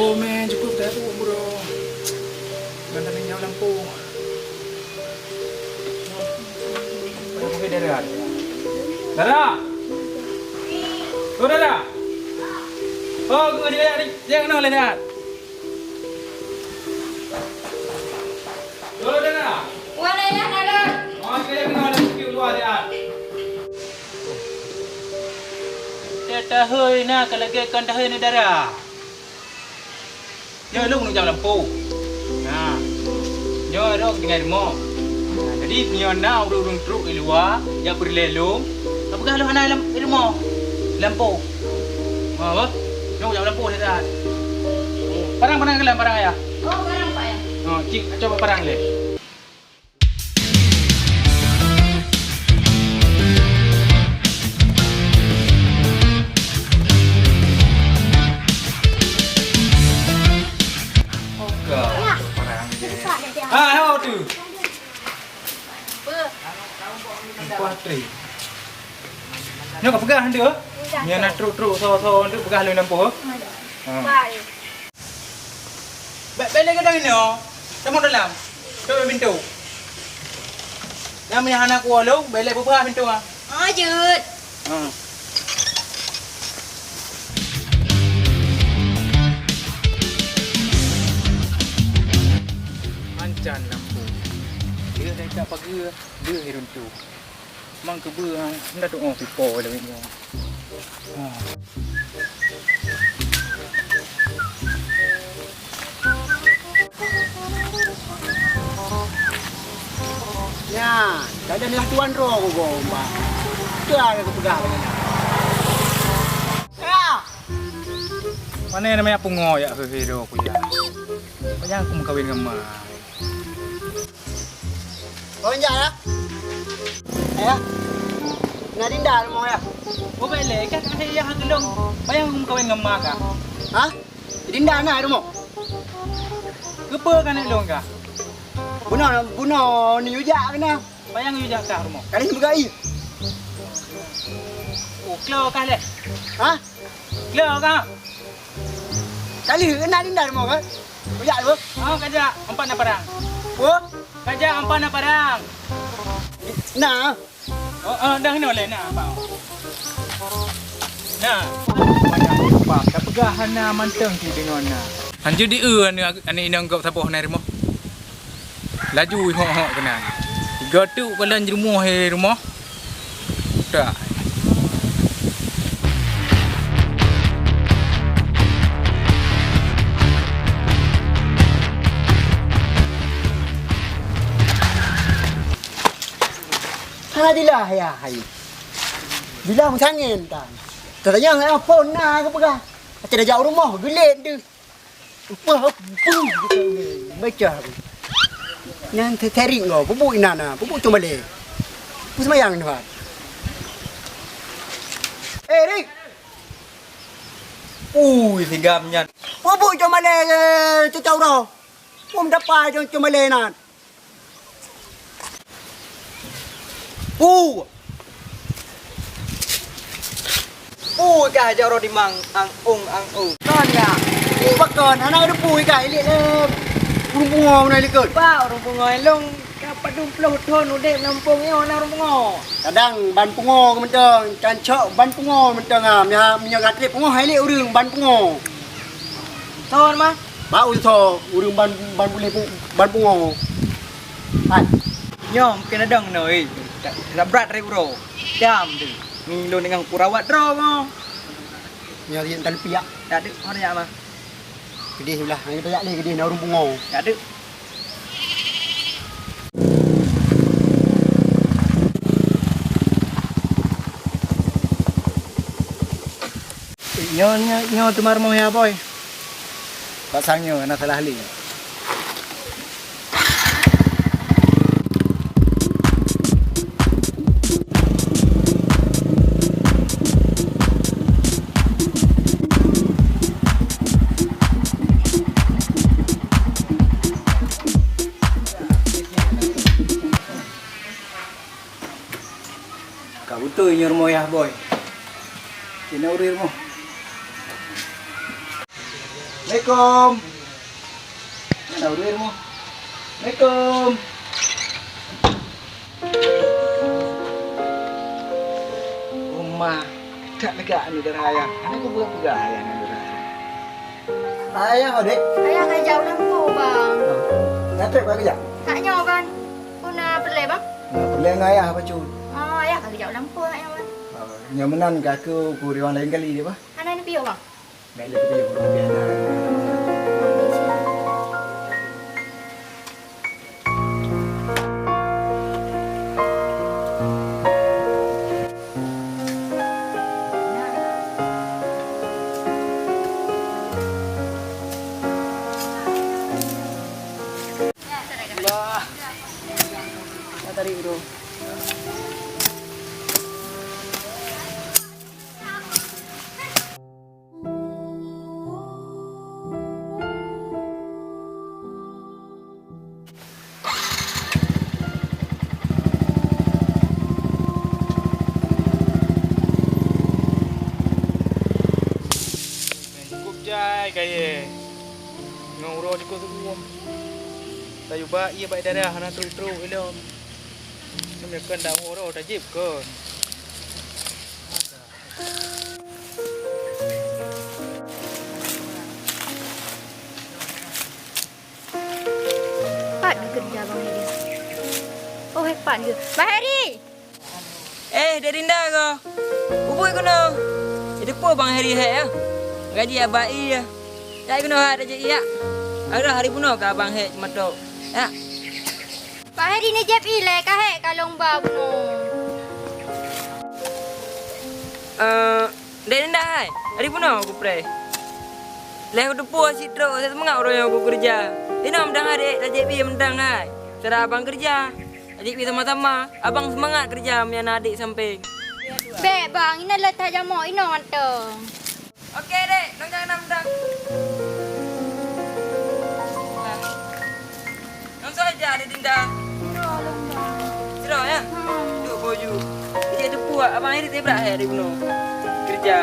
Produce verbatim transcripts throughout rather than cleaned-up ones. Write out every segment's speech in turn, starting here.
Oh, meh, cukup dah tu, bro. Bantu minyak lampu. Lampu ke daerah. Dara! Oh, Dara! Oh, aku dia, dia, dia kenal, dia. Dara, Dara! Wah, Dara, Dara! Oh, dia kenal, dia luar, dia. Dah tahu, nak, kalau dia kan tahu, ni, Dara. Nyoe lôn neujak lampu. Ha. Nyoe rot tinggai rumoh. Ha, jadi nyoe na ureueng-ureueng trok di luwa, jak peureulèe lôn, ka peugah lôn hana lam rumoh. Lampu. Ha, apa? Nyoe jak lampu dah. Parang, parang, parang, parang, ya. Oh, parang, Pak, ya. Ha, cik, coba parang lé. Oke, perang dia. Ah, oh tu. Kuatri. Nyoe ka peugah tu. Nyoe na truk-truk so-so tu peugah lôn lampu. Ha. Bèk, bèk lé gadang inoe. Tamong dalam. Tutup pintu. Nyang meunyo hana kuwoe lôn, bèk lé beubaih pintu, ha. Oh, jeuet. Ha. Mancan lampu. Dia dah tak pageue, dia runtuh. Mang keubeue, ha, nda tu'oh pipo lagèe nyoe. Ha. Nyan, kadang lah tuan droe kugombang. Teuka kupeugah lagèe nyan. Pane nama pungo jak heuhe droe ku ya. Panyang kumeukawen ngon ma. Oh, injak ya? Ya. Na Dinda rumoh ya? Oh, bèk lé, kan akhé ya geulong. Payang kumeukawen ngon ma ka. Ha? Dinda na rumoh? Keupeue ka neulong ka? Bunoe, bunoe neuyue jak keunoe. Payang yue jak ka rumoh? Kali meugai. Oh, klo ka lé. Ha? Klo ka? Kali na Dinda rumoh kan? Kujak dulu. Oh, kajak, empat na parang. Oh? Kajak, empat na parang. Na. Oh, oh, dah kena leh na, apa? Na. Banyak lupa. Dah peugah hana mantong si dengan na. Hanjeuet di eu aneuk, aneuk inong gop saboh na rumoh. Laju hok-hok keunan. Tiga tuk kalon jeurumuh hai rumoh. Tak. Hana dilah ya hai. Bila meusangen tan. Tatanyong apa na geupeugah. Até dah jak u rumoh geulet deuh. Upah aku pun macam. Nyan terik kau, pupuk inan ah, pupuk cuma leh. Pun semayang ni, Fat. Eh, Rik. Ui, sigam nyan. Pupuk cuma leh, eh, cocok roh. Pun dapat cuma leh nan. Uh! Pui kah jaroe dimang, ang ung, ang ung. Kon ya. Uh, bakon, anak ada pui kah, ilik le. Ureueng pungo mana ilik kon? Ba ureueng pungo ilong ka padum ploh thon udép lam gampông nyoe na ureueng pungo. Kadang ban pungo ke mantong, kan cok ban pungo mantong ah. Mia, mia gatrip pungo hai ilik ureueng ban pungo. Thon mah. Ba ureueng tho, ureueng ban, ban bulih pu-, ban pungo. Hai. Nyoe mungkin adang keunoe, eh. Tak, tak brat rai uroe. Dam tu. Ni lôn deungon kurawat droe mo. Nyoe riet entan piak. Tak ada, ada ya mah. Gedeh ulah, hana tayak lé gedeh na ureueng pungo. Tak ada. Nyoe, nyoe, nyoe teuma rumoh ya, Boy. Bak sang nyoe na salah lé. Ka beutôi nyoe rumoh yah, Boy. Keunoe ureueng rumoh. Assalamualaikum. Mana ureueng mu? Assalamualaikum. Uma, tak lega ni dara ayah. Hana ku peugah-peugah ayah ni dara ayah. Ayah, oh, dek. Ayah ka jak u lampôh, bang. Oh. Ka trép ka jak? Ka nyoe, bang. Ku na peureulèe, bang. Na peureulèe ngon ayah bacut. Oh, ayah ka jak u lampôh, bang. Oh, nyoe meunan ka ku, ku riwang laén kali deh, bah. Hana neupiôh, bang. Bèk lé kupiôh, kupiôh na. Allah. Tarik, bro. Cukup jai kayèe ngon uroe jikoh suboh. Tayue ba ié bak dara hana trok-trok ilôn. Nyoe kon dak uroe tajieb kon. Pat geukeureuja Bang Heri? Oh, hei, pat geuh. Bang Heri! Eh, Dek Dinda ko. Ubui keunoe. Itu peue Bang Heri hek, ya? Gaji abang iya. Cai keunoe hai tajak iya. Aduh, hari bunoe ka abang hek cuma tok. Ya. Pak Heri ni jép ilèe ka hék ka lôn ba bunoe. Eh, Dek Indah hai, ari bunoe kupreh. Lheuh kuteupeue cit trok, seumangat uroe nyoe kukeureuja. Inoe meudan hai dek, tajép ie meudan hai. Cara abang keureuja, tajép ie sama-sama. Abang seumangat keureuja meunyan na adek sampéng. Bèk bang, inoe lôn that jamoe, inoe mantong. Oke, Dek. Nong jangan nang dang. Nong soe aja ada Dinda. Siro, ya? Duk boju. Ijak teupeue, abang Heri teuh brat hai di bunoe. Keureuja.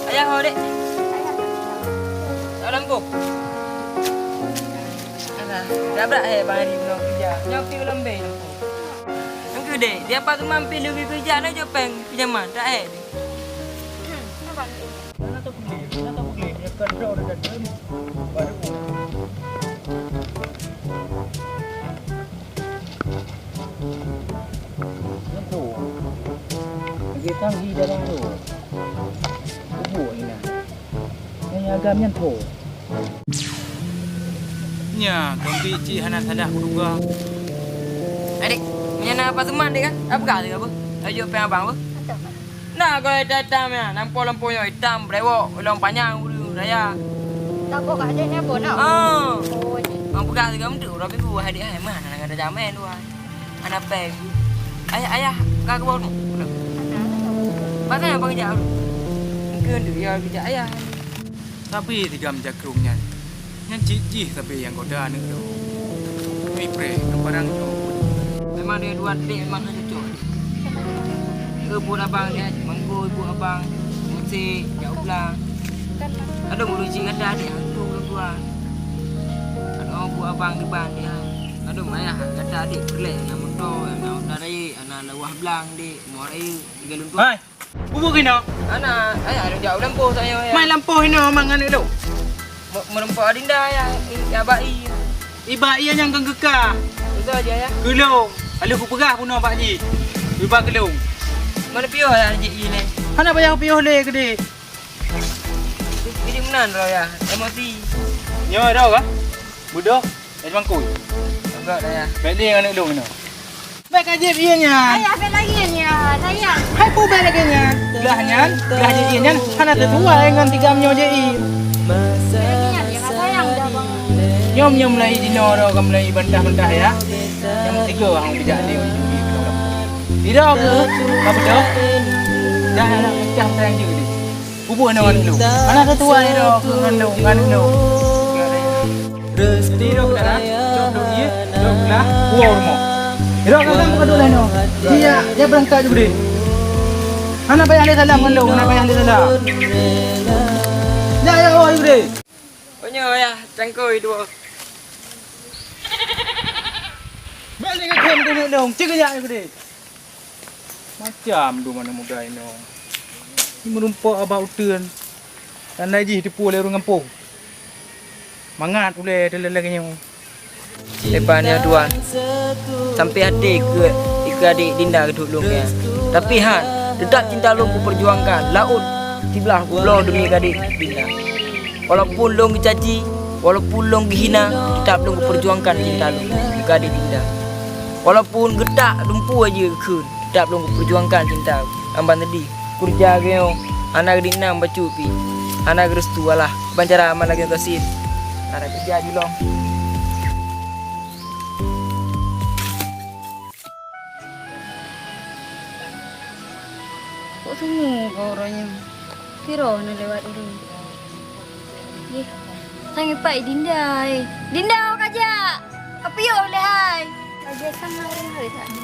Ayah ho, Dek? Lam boh. Alah, dah brat hai abang Heri bunoe keureuja. Nyoe pi lam bé. Nong keu, Dek, di apa tu mampir lagi keureuja na jo péng pinjaman, tak hai. Lagèe tanggi dalam tu. Kubu ni nah. Nyang agam nyan tho. Nya, keumbit cit hana salah kuduga. Adik, meunyo na apa teman dek kan? Apa kah tu apa? Ayo peng abang apa? Nah, kalau hitam-hitam ya, nampak lampu yang hitam, berewok, long panjang, bulu raya. Takut kat dia ni apa nak? Ah. Oh, ni. Orang pegang tiga mentu, orang minggu hari hai mana nak ada jamin tu ah. Anak peng. Ayah, ayah, kau ke bawah tu. Pasal apa kerja tu? Mungkin dia kerja ayah. Sabe tigam jakrong nyan. Nyan cit jih sabe nyang goda aneuk lôn. Meupreh ngon barang nyoe. Memang dia dua adik memang hana cocok. Ke buet abang dia, mangko ibu abang, musik, jak ublang. Aduh, mulu cik gata adik hantu ke gua. Aduh, buet abang di ban dia. Aduh, mayah gata adik perlek, anak motor, anak udara, anak lawah blang, dek, muara, tiga luntuk. Hai! Bubuk inoe. Ana, ayah ada jak lampu saya ya. Mai lampu inoe mang aneuk lôn. Merempak Adinda ya, ya bai. Iba iya nyang kengkeka. Itu aja ya. Kelong. Lalu kupeugah bunoe bak ji. Iba kelong. Mana piôh ya ji ini? Hana payah piôh lé gede. Jadi menan roh ya, emosi. Nyoe roh kah? Budoh. Dari mangkui. Agak dah ya. Baik dia aneuk lôn inoe. Bèk ka jieb ie nyan. Ayah, bèk lagèe nyan, sayang. Hai peue bèk lagèe nyan? Blah nyan, blah jieb ie nyan hana teutuai ngon tiga meunyoe jieb ie. Bèk lagèe nyan, ya, sayang dah, Bang. Nyoe, nyoe mulai jinoe droe ka mulai bantah-bantah ya. Nyang tiga hang bijak lé. Tidak ke? Ka beutôi? Dah, dah, dah, pecah sayang je dia. Bubuk nyoe ngon lôn. Hana teutuai droe ngon lôn, ngon lôn. Jadi, droe dah, droe, droe, ye, droe lah, dua rumah. Droe kan bukan dua lah, no. Iya, ya berangkat je boleh. Hana payah lé salam ngon lôn, hana payah lé salam. Ya, ya, oh, Ayo deh. Oh nyoe yah, cangkôi dua. Bèk lé kakém keuneuk lông, cit geujak nyoe keudéh. Macam dum aneuk muda inoe. Ni meurumpok bak uteuen. Tanda jih teupeue lé ureueng gampông. Mangat ulèe teulat lagèe nyoe. Leupah nyoe tuan, sampai até keu, keu adék Dinda keuduek lôn nyan. Tapi han, teutap cinta lôn kupeurjuangkan, laôt siblah bloe demi keu adék Dinda. Walaupun lôn geucaci, walaupun lôn geuhina, teutap lôn kupeurjuangkan cinta lôn keu adék Dinda. Walaupun geutak dumpeue jih kheun, teutap lôn kupeurjuangkan cinta. Amban tadi, keureuja geuh nyoe hana geudinang bacut pih, hana geurestu Allah. Ban cara aman lagèe nyoe gasien, hana keureuja jih lom. Kok sungue keu uroe nyoe? Sidroe na lewat ureueng. Yeh, sang ipak Dinda, eh. Dinda, oh, kajak! Kapiôh lé hai! Kajak sang ureueng hai tak ni.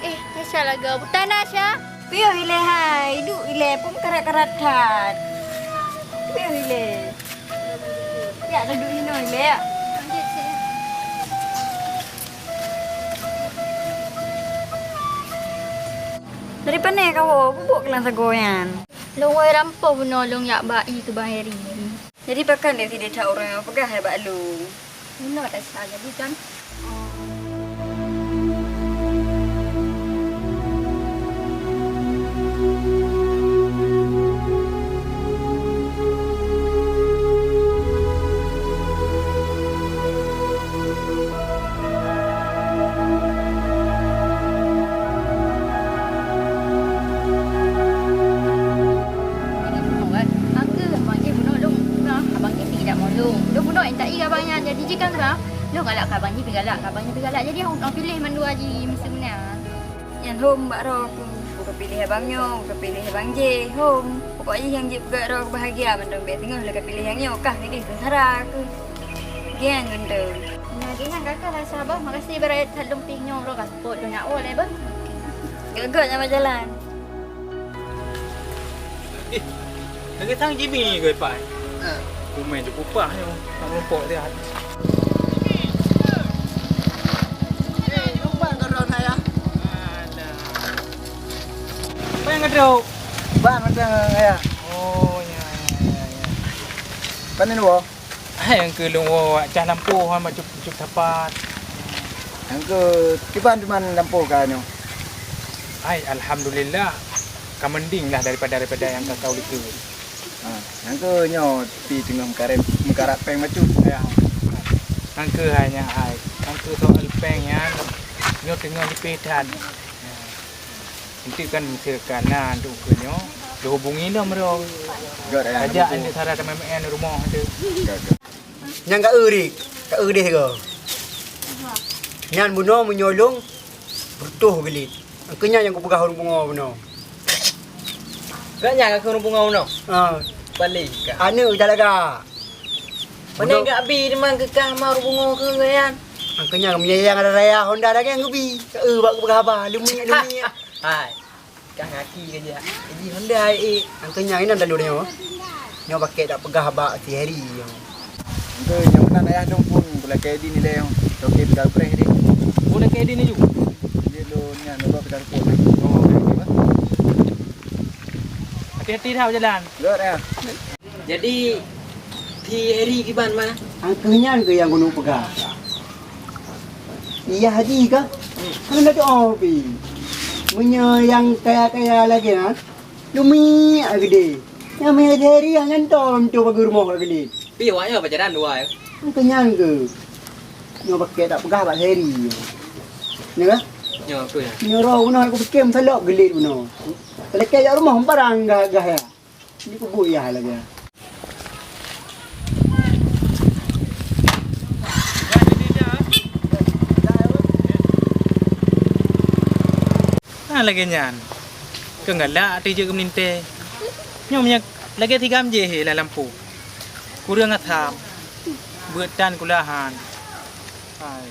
Eh, Nasya laga. Buta Nasya? Piôh ilèe hai, duek ilèe pun karat-karat that. Piôh ilèe. Yak, duek inoe ilèe, yak. Dari pane kawoe, bubuk keulang sagoe nyan. Lôn woe rampoh bunoe lôn yak bak i keu Bang Heri. Jadi pakon lé sideh that ureueng nyang peugah hai bak lôn? Bunoe that sa jadi kan? Angke abang jih bunoe lôn, abang jih pih jak molong. Lôn bunoe intat i abang nyan, jadi jih kan bang. Lôn galak keu abang jih pih galak, keu abang jih pih galak. Jadi orang pilih mandua jih meuseumeunan. Nyan hom bak droe keuh, buka pilih abang nyoe, buka pilih abang jih, hom. Pokok jih nyang jipeugah droe keubahagia mandum bèk teungoh lé ka pilih nyang nyoe, kah pilih seungsara keuh. Gen guntu. Nah, gen nyang kakak rasa abah, makasih berat that lôn pih nyoe droe ka seupôt lôn nak woe lé bang. Gak-gak nyang jalan. Ih, lagèe sang Jimmy ke, Pai? Ha. Kumai cukupah nyoe, nak meureumpok siat. Eh, numpang ke droe hai, ya? Alah. Apa nyang ka trok? Ban mantong, ya. Oh, ya, ya, ya, ya. Pane nuwoe? Hai, nyang keu lôn woe cah lampôh, ha, macam, macam sapat. Nyang keu kiban teuma lampôh ka nyoe? Hai, alhamdulillah. Ka mending lah daripada, daripada nyang ka kau likot. Ha, nyang keu nyoe pih teungoh meukarab, meukarab péng bacut. Ya. Nyang keu hai nyan hai. Nyang keu soal péng nyan, nyoe teungoh lipéh that. Enteuk kan meusé ka na untuk keu nyoe, lôn hubungi lom droe. Göt, ya, hubungi. Tajak enteuk sara tamé meu'en rumoh enteuk. Göt, göt. Nyang ka eu dik, ka eu deh go. Nyan bunoe meunyoe lôn, beutoh geulit. Keu nyan nyang kupeugah ureueng pungo bunoe. Keu nyan ka keu ureueng pungo bunoe? Ah. Paléng ka. Aneuk dah lagak. Pane bunoe gak bi teuma keu kah ma ureueng pungo keu nyan. Keu nyan meunyoe nyang ada raya Honda dageng geubi. Ka eu bak kupeugah haba, leumiek, leumiek. Hai. Kah ngaki ke jak. Jadi Honda ai, eh. Angkeu nyang inan dalu nyoe. Nyoe pakai dak peugah bak si Heri nyoe. Angkeu nyang meunan ayah dong pun, bulakée di nilai nyoe. Toke peugah preh di. Bulakée di ni ju. Jadi lo nyan lo peugah pun. Oh, oke, oke, bah. Hati-hati dah berjalan. Lot ya. Jadi, si Heri kiban ma? Angkeu nyan keuh nyang keuneuk peugah. Iya haji kah? Hmm. Hana tu'oh pih. Meunyoe nyang kaya-kaya lagée nyan, leumiek geude. Nyang meunyoe si Heri nyan tom tu bagi rumoh ka geude. Pih awak nyoe pacaran dua, ya? Angkeu nyan keuh. Nyoe pakai tak peugah bak si Heri. Nyoe kah? Nyoe, betul, ya. Nyoe roh bunoe aku pikir meusalok geude bunoe. Talakée jak rumoh barang gah-gah ya. Ini pun buya lagi. Ha, lagée nyan. Keu galak ati jeuet keu meulintée. Nyoe minyeuk lagée tigam jih lam lampôh. Kureueng asam. Beuet tan kulahan. Hai.